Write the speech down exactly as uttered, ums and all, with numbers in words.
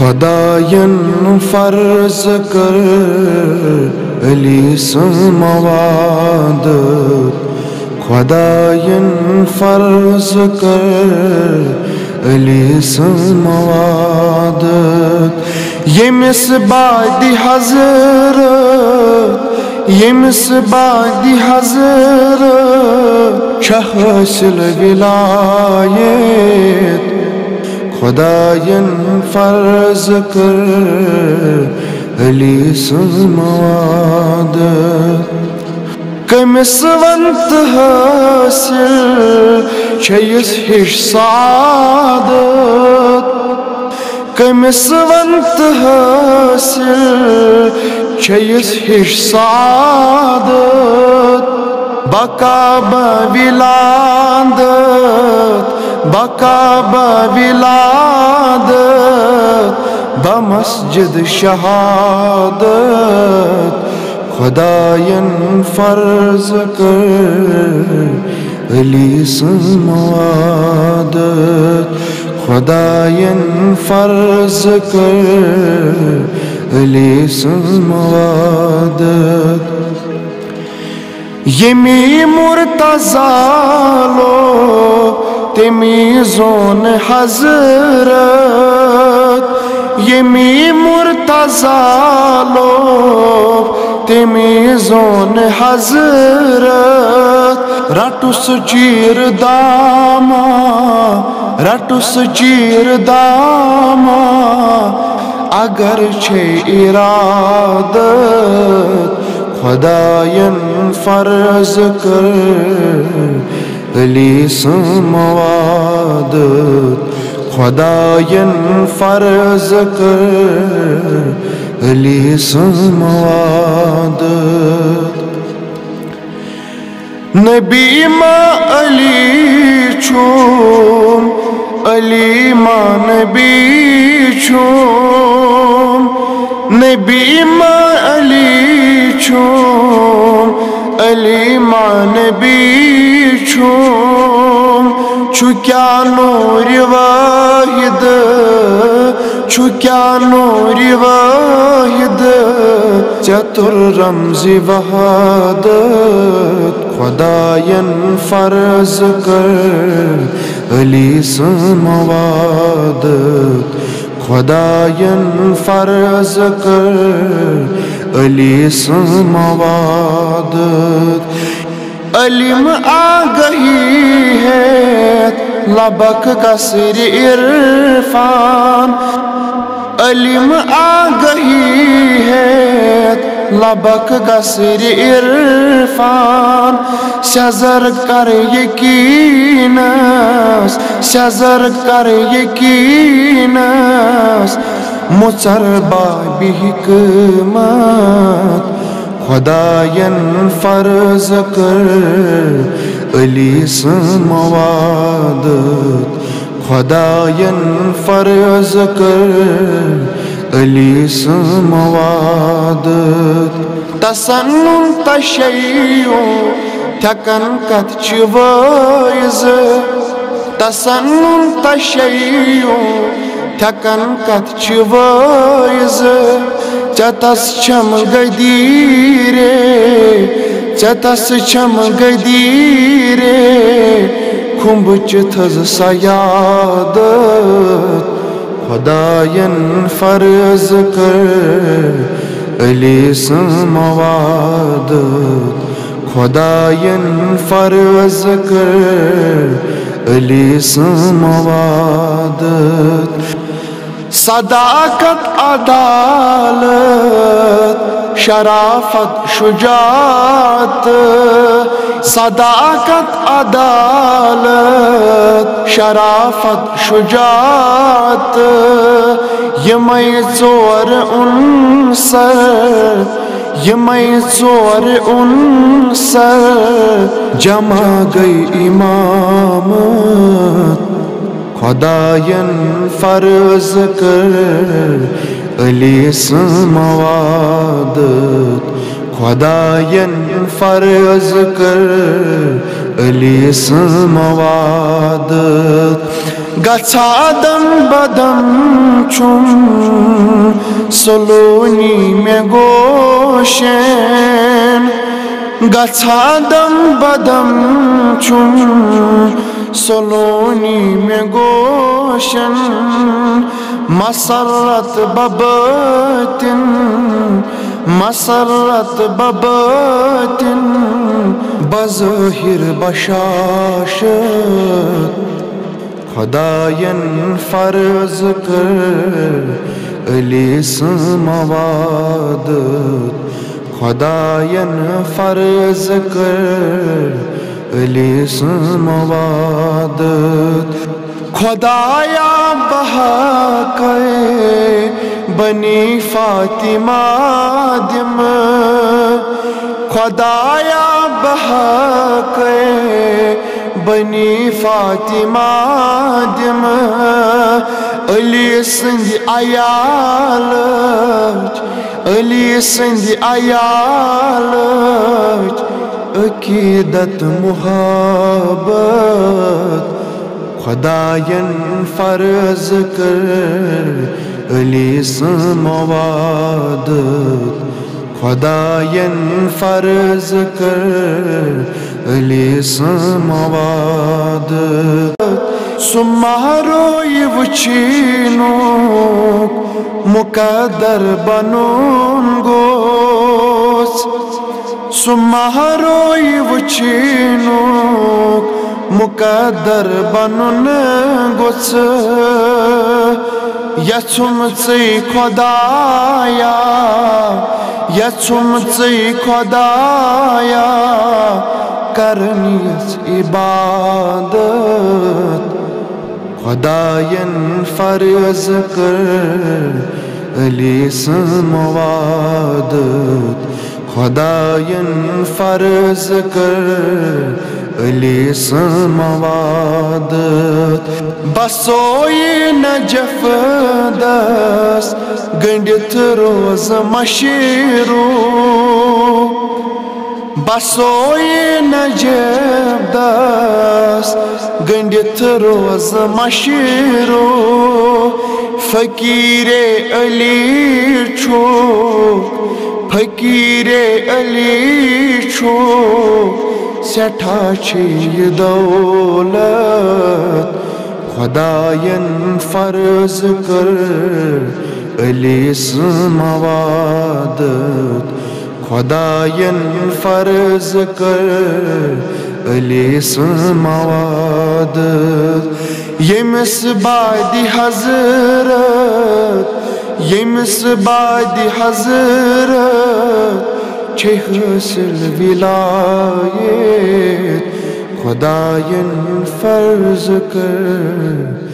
خۄدایَن فرض کٔر علی سٕنٛز موادت۔ خۄدایَن فرض کٔر علی سٕنٛز موادت۔ ییٚمِس بعدِ حضرت، ییٚمِس بعدِ حضرت چھےٚ حٲصِل ولایت۔ خۄدایَن فرض کٔر علی سٕنٛز موادت۔ کٔمِس وَن تہٕ حٲصِل چھےٚ یِژھ ہِش سعادت؟ کٔمِس وَن تہٕ حٲصِل چھےٚ یِژھ ہِش سعادت؟ بقا بہ ولادت، بقا بہ ولادت، بہ مسجد شہادت۔ خۄدایَن فرض کٔر علی سٕنٛز موادت۔ خۄدایَن فرض کٔر علی سٕنٛز موادت۔ ییٚمی مرتضیٰ لوٚب، تیٚمی زون حضرت۔ ییٚمی مرتضیٰ لوٚب، تیٚمی زون حضرت۔ رٹُس چیٖر داما، رٹُس چیٖر داما، اگر چھے ارادت۔ خۄدایَن فرض کٔر علی سٕنٛز موادت۔ خۄدایَن فرض کٔر علی سٕنٛز موادت۔ نبی ما علی چھُم، علی ما نبی چھُم، نبی ما علی چھُم، علی ما نبی چھُم۔ چھُ کیٛاہ نوٗرِ واحد، چھُ کیٛاہ نوٗرِ واحد، ژےٚ توٚر رمزِ وحدت۔ خۄدایَن فرض کٔر علی سٕنٛز موادت۔ خۄدایَن فرض کٔر علی سٕنٛز موادت۔ علم آگہی ہیت لبک قصرِ عرفان۔ علم آگہی ہیت لبک قصرِ عرفان۔ سیزر کر یقینس، سیزر کر یقینس، مُژر بابِ حکمت۔ خۄدایَن فرض کٔر علی سٕنٛز موادت۔ خۄدایَن فرض کٔر علی سٕنٛز موادت۔ تسنن تشیع تھٮ۪کن کتھ چھِ وٲعظ۔ تسنن تشیع تھٮ۪کن کتھ چھِ وٲعظ۔ ژےٚ تس چھم غدیٖرے، ژےٚ تس چھم غدیٖرے، کھُمبہٕ چِتھس سیادت۔ خۄدایَن فرض کٔر علی سٕنٛز موادت۔ خۄدایَن فرض کٔر علی سٕنٛز موادت۔ صداقت، عدالت، شرافت، شجاعت۔ صداقت، عدالت، شرافت، شجاعت، یِمے ژور عنصر، یِمے ژور عنصر جمع گٔے امامت۔ خۄدایَن فرض کٔر علی سٕنٛز موادت۔ خۄدایَن فرض کٔر علی سٕنٛز موادت۔ گژھا دم بدم چھُم سلونی مےٚ گوشن، گژھا دم بدم چھُم سلونی مےٚ گوشن۔ مسرت ببٲطِن، مسرت ببٲطِن، بظٲہِر بشاشت۔ خۄدایَن فرض کٔر علی سٕنٛز موادت۔ خۄدایَن فرض کٔر علی سٕنٛز موادت۔ خۄدایا بہٕ ہا کَے بنی فاطمہ دِمہٕ۔ خۄدایا بہٕ ہا کَے بنی فاطمہ دِمہٕ۔ علی سٕنٛدِ عیالٕچ، علی سٕنٛدِ عیالٕچ عقیدت محبت۔ خۄدایَن فرض کٔر علی سٕنٛز موادت۔ خۄدایَن فرض کٔر علی سٕنٛز موادت۔ سُہ ماہ رویہِ وٕچھِنُک مقدر بنُن گوٚژھ۔ سُہ ماہ رویہِ وٕچھِنُک مقدر بنُن گوٚژھ۔ یژھُم ژٕے خۄدایا، یژھُم ژٕے خۄدایا، کرنی عبادت۔ خۄدایَن فرض کٔر علی سٕنٛز موادت۔ خۄدایَن فرض کٔر علی سٕنٛز موادت۔ بہٕ سویہِ نجف دس گٔنٛڈِتھ روزٕ مشیٖرو۔ بہٕ سویہِ نجف دس گٔنٛڈِتھ روزٕ مشیٖرو۔ فقیٖرے علی چھُ، فقیٖرے علی چھُ، سٮ۪ٹھاہ چھِ یہِ دولت۔ خۄدایَن فرض کٔر علی سٕنٛز موادت۔ خۄدایَن فرض کٔر علی سٕنٛز موادت۔ ییٚمِس بادِ حضرت، ییٚمِس بادِ حضرت چھے حٲصِل ولایت۔ خۄدایَن فرض کٔر